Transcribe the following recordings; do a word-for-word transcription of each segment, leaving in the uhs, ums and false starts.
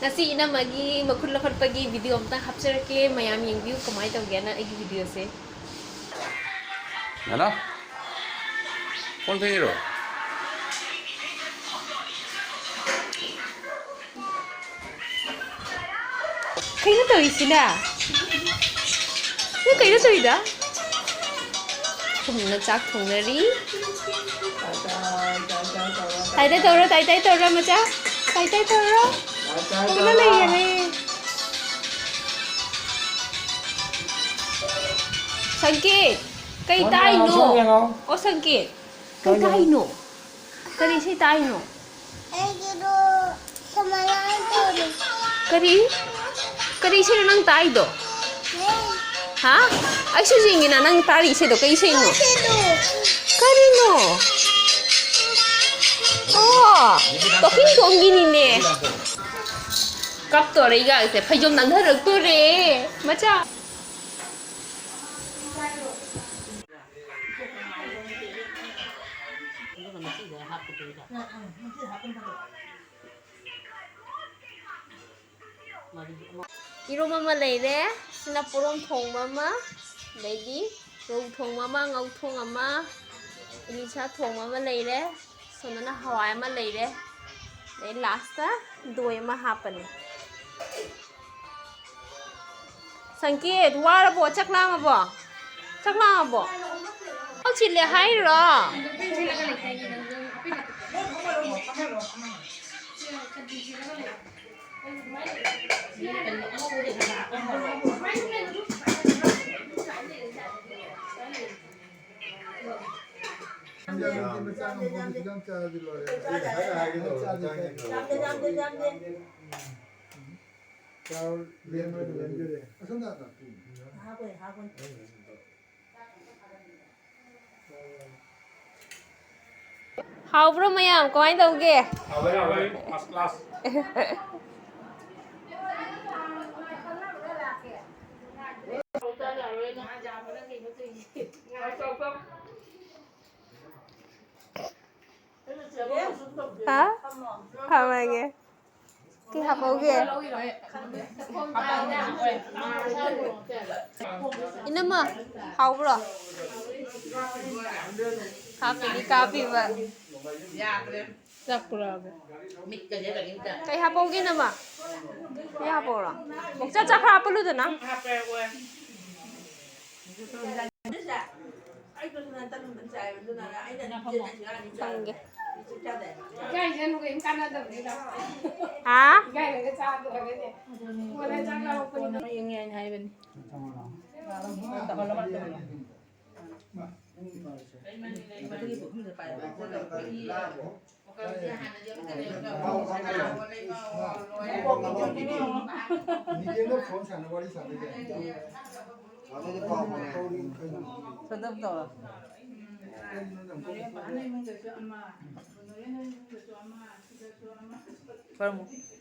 ꯉꯁꯤ ꯏꯅꯝꯃꯒꯤ ꯃꯈꯨꯠ ꯂꯧꯈꯠꯄꯒꯤ video ꯑꯝꯇ ꯍꯥꯞꯆꯔꯛꯀꯦ, ꯃꯌꯥꯝ ꯌꯦꯡꯕꯤꯌꯨ ꯀꯃꯥꯏꯅ ꯇꯧꯒꯦꯅ ꯑꯩꯒꯤ videoꯁꯦ꯫ ꯅꯅꯥ? ꯀꯣꯟ ꯐꯦꯡꯉꯤꯔꯣ? ꯀꯩꯅꯣ ꯇꯧꯔꯤꯁꯤꯅ? ꯅꯪ ꯀꯩꯅꯣ ꯇꯧꯔꯤꯗꯣ? ꯊꯨꯝꯅ ꯆꯥꯛ ꯊꯣꯡꯅꯔꯤ꯫ ꯇꯥꯏ ꯇꯥꯏ ꯇꯧꯔꯣ, ꯇꯥꯏ ꯇꯥꯏ ꯇꯧꯔꯣ, ꯃꯆꯥ꯫ ꯇꯥꯏ ꯇꯥꯏ ꯇꯧꯔꯣ꯫ ꯇꯥꯏ ꯇꯥꯏ ꯇꯧꯔꯣ꯫ ꯂꯩꯔꯦ꯫ ꯁꯪꯀꯦꯠ, ꯀꯩ ꯐꯣꯟ ꯇꯥꯛꯏꯅꯣ? ꯌꯦꯡꯉꯣ, ꯐꯣꯟ ꯌꯦꯡꯉꯣ꯫ ꯑꯣ, ꯁꯪꯀꯦꯠ, ꯀꯩ ꯐꯣꯟ ꯌꯦꯡꯉꯣ꯫ ꯇꯥꯛꯏꯅꯣ? ꯀꯔꯤ ꯏꯁꯩ ꯇꯥꯛꯏꯅꯣ? ꯑꯩꯒꯤꯗꯣ ꯁꯨꯃꯥꯏꯅ ꯇꯧꯔꯦ꯫ ꯀꯔꯤ? ꯀꯔꯤ ꯏꯁꯩꯅꯣ ꯅꯪ ꯇꯥꯛꯏꯗꯣ? ꯂꯩ꯫ ꯍꯥ? ꯑꯩꯁꯨ ꯌꯦꯡꯒꯦꯅ ꯅꯪ ꯇꯥꯔꯤ ꯏꯁꯩꯗꯣ ꯀꯩ ꯏꯁꯩꯅꯣ? ꯏꯁꯩꯗꯣ꯫ ꯀꯔꯤꯅꯣ? ꯑꯣ, Talking Tomꯒꯤꯅꯤꯅꯦ꯫ ꯀꯞꯇꯣꯔꯦ ꯑꯩꯒꯥꯁꯦ, ꯐꯩꯖꯣꯝ ꯅꯥꯟꯊꯔꯛꯇꯣꯔꯦ, ꯃꯆꯥ꯫ ꯑꯗꯨꯒ ꯃꯆꯤꯗ ꯍꯥꯞꯀꯗꯣꯏꯕ꯫ ꯏꯔꯣꯝ ꯑꯃ ꯂꯩꯔꯦ, ꯁꯤꯅ ꯄꯣꯔꯣꯝ ꯊꯣꯡꯕ ꯑꯃ, ꯑꯗꯩꯗꯤ ꯔꯧ ꯊꯣꯡꯕ ꯑꯃ, ꯉꯧ ꯊꯣꯡ ꯑꯃ, ꯏꯂꯤꯁꯥ ꯊꯣꯡꯕ ꯑꯃ ꯂꯩꯔꯦ, ꯁꯣꯝꯗꯅ ꯍꯋꯥꯏ ꯑꯃ ꯂꯩꯔꯦ, ꯑꯗꯩ lastꯇ ꯗꯣꯏ ꯑꯃ ꯍꯥꯞꯄꯅꯤ꯫ ꯁꯪꯀꯦꯠ, ꯋꯥꯔꯕꯣ? ꯆꯥꯛ ꯂꯥꯝꯃꯕꯣ? ꯆꯥꯛ ꯂꯥꯝꯃꯕꯣ? ꯊꯕꯛ ꯆꯤꯜꯂꯦ ꯍꯥꯏꯔꯤꯔꯣ? ꯍꯥꯎꯕ꯭ꯔꯣ ꯃꯌꯥꯝ? ꯀꯃꯥꯏꯅ ꯇꯧꯒꯦ? ꯍꯥꯎꯋꯦ, ꯍꯥꯎꯋꯦ, first class꯫ ꯍꯥ? ꯐꯝꯃꯒꯦ꯫ ꯀꯩ ꯍꯥꯞꯄꯧꯒꯦ? ꯏꯅꯝꯃ, ꯍꯥꯎꯕ꯭ꯔꯣ? ꯀꯥꯞꯄꯤꯅꯤ, ꯀꯥꯞꯄꯤꯕ꯫ ꯆꯥꯛ ꯄꯨꯔꯛꯑꯒꯦ꯫ ꯀꯩ ꯍꯥꯞꯄꯧꯒꯦ, ꯏꯅꯝꯃ? ꯀꯩ ꯍꯥꯞꯄꯧꯔꯣ? ꯑꯣꯛꯆꯥ ꯆꯥꯛ ꯈꯔ ꯍꯥꯞꯄꯜꯂꯨꯗꯅ꯫ ꯈꯪꯒꯦ꯫ ꯍꯥ?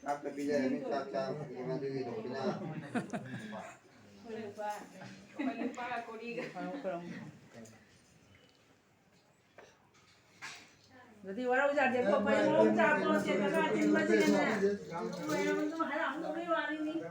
ꯆꯥꯛꯇ ꯄꯤꯖꯔꯅꯤ, ꯆꯥꯛ ꯆꯥꯕ ꯈꯨꯗꯤꯡꯃꯛ ꯑꯗꯨꯒꯤ ꯗꯣꯛꯇꯔꯅ꯫ ꯑꯗꯨꯗꯤ ꯋꯥꯔꯧ ꯌꯥꯗꯦꯀꯣ, ꯑꯩꯈꯣꯏ ꯃꯑꯣꯡ ꯆꯥꯕ ꯄꯣꯠꯁꯦ ꯀꯀꯥ ꯆꯤꯟꯕꯁꯤꯅꯅꯦ꯫ ꯑꯗꯨꯝ ꯍꯥꯏꯔꯛꯑꯝꯗꯕꯩ ꯋꯥꯔꯤꯅꯤ꯫